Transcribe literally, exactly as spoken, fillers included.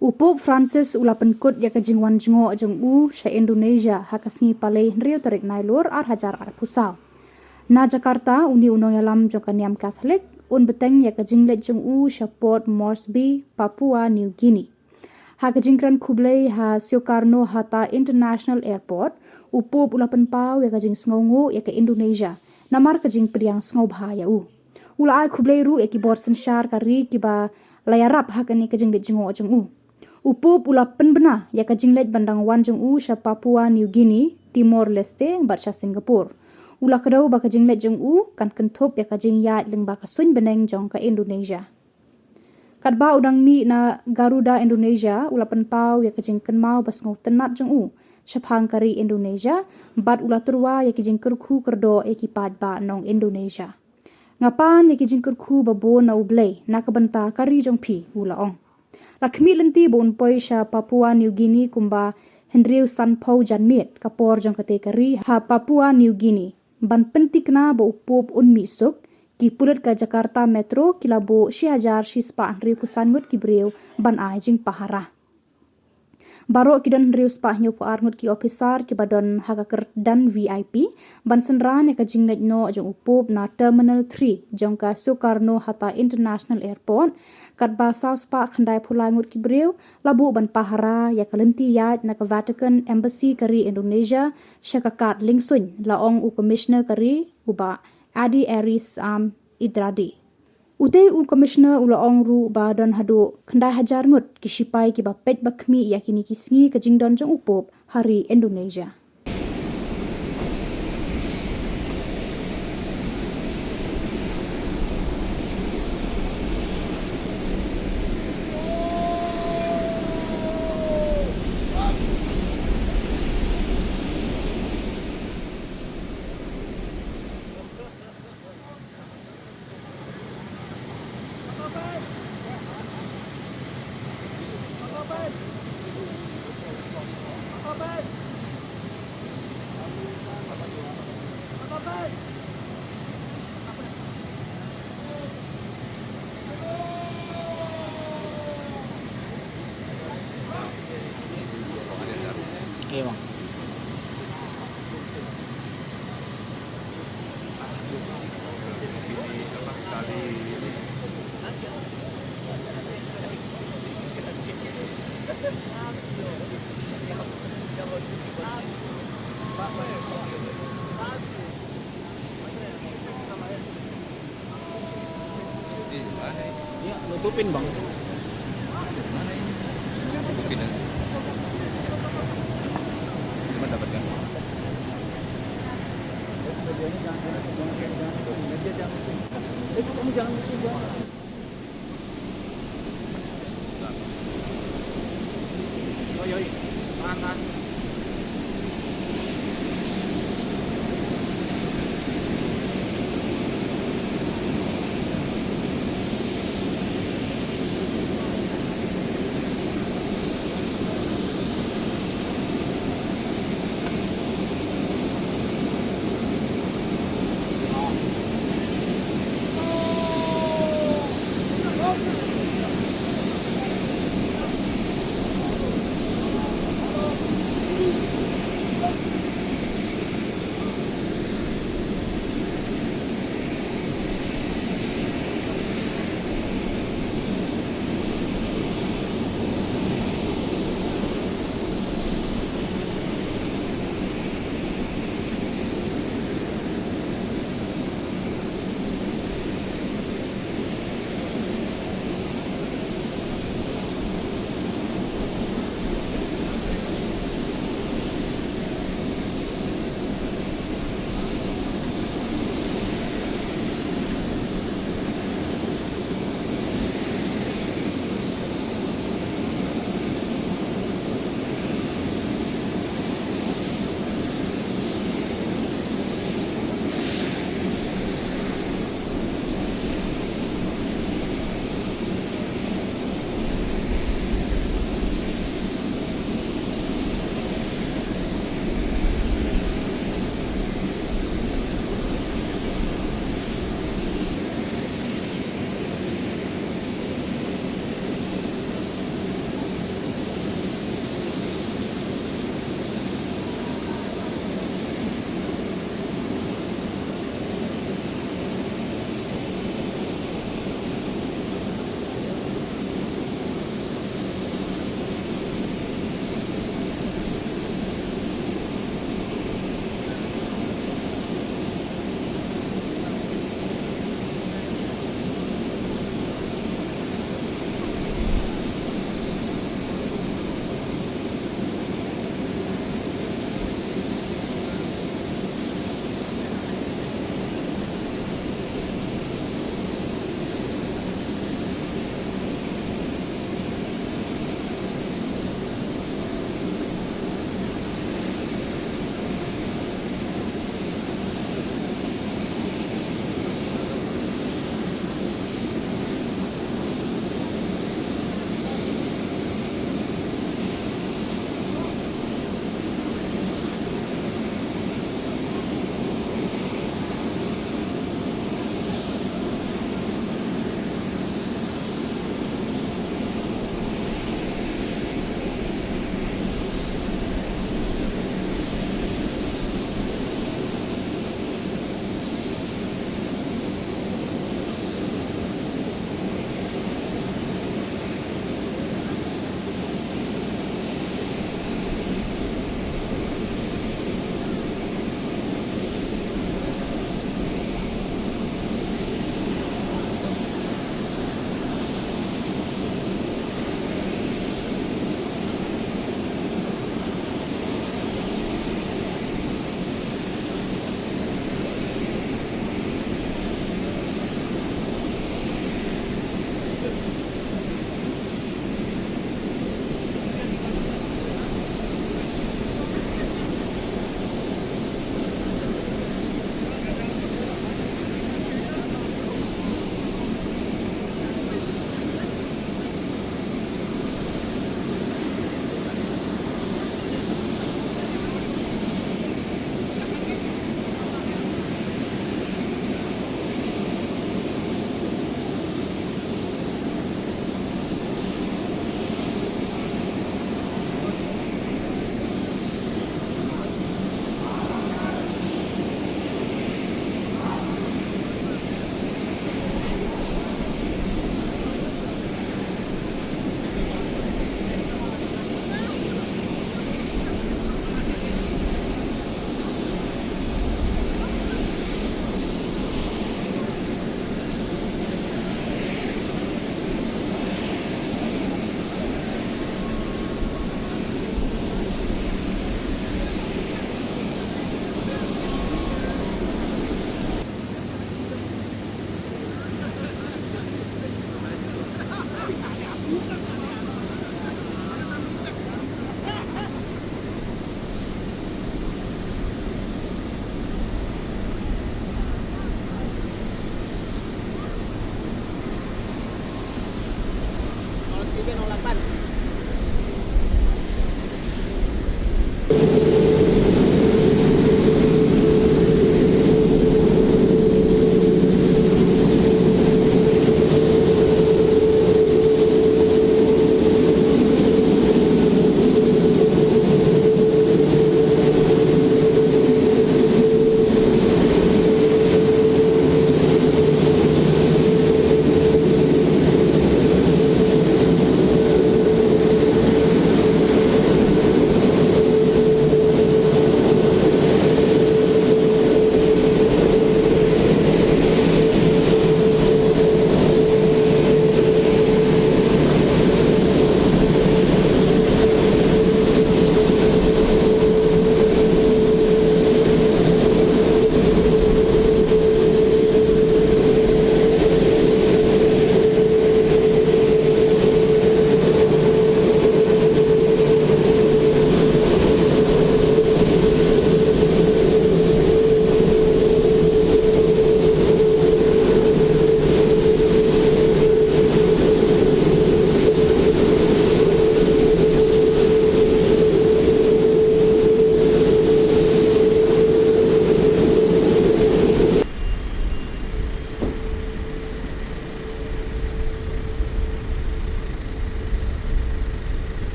U Pope Francis u la pynkut ïa ka jingwan jngoh jong u sha Indonesia ha ka sngi Palei hynriew tarik Nailur ar hajar arphew saw. Na Jakarta, une u nongïalam jong ka niam Katholik un bteng ïa ka jingleit jong u sha Port Moresby, Papua New Guinea. Ha ka jingkren khublei ha Soekarno Hatta International Airport, u Pope u la pynpaw ïa ka jingsngewnguh ïa ka Indonesia namar ka jingpdiang sngewbha ïa u. U la ai khublei ruh ïa ki bor synshar ka ri kiba la ïarap ha kane ka jingleit jngoh jong u. U Pope u la pynbna ïa ka jingleit ban dang wan jong u sha Papua New Guinea, Timor Leste bad sha Singapore. U la kdew ba ka jingleit jong u kan kynthup ïa ka jingïaid lyngba ka suiñ bneng jong ka Indonesia. Katba u dang mih na Garuda Indonesia, u la pynpaw ïa ka jingkynmaw ba sngewtynnat jong u shaphang ka ri Indonesia bad u la tyrwa ïa ki jingkyrkhu kyrdoh ïa ki paidbah nong Indonesia. Nga pan ïa ki jingkyrkhu ba bun na U Blei na ka bynta ka ri jong phi, u la ong. La khmih lynti ba un poi sha Papua New Guinea kumba hynriew sanphew janmiet ka por jong kata ka ri ha Papua New Guinea. Ban pyntikna ba u Pope un mih suk, ki pulit ka Jakarta Metro ki la buh shi hajar shi spah hynriewphew san ngut ki briew ban ai jingpahara. Baroh ki don hynriew spah hynñiewphew ar ngut ki ophisar kiba don ha ka kyrdan V I P ban synran ïa ka jingleit noh jong u Pope na Terminal three jong ka Soekarno Hatta International Airport, katba saw spah khyndaiphew lai ngut ki briew la buh ban pahara ïa ka lynti ïaid na ka Vatican Embassy ka ri Indonesia sha ka kad liengsuiñ, la ong u Commissioner ka ri, u Bah Adi Aris Am Idradi. Utei u Commissioner u la ong ruh ba don haduh khyndai hajar ngut ki shipai kiba peit ba khmih ïa kine ki sngi ka jingdon jong u Pope ha ri Indonesia. Okey, bang. Ya, nutupin, bang. Nutupin, ya. Cuma dapatkan. Oi, oi. Tahan, tahan.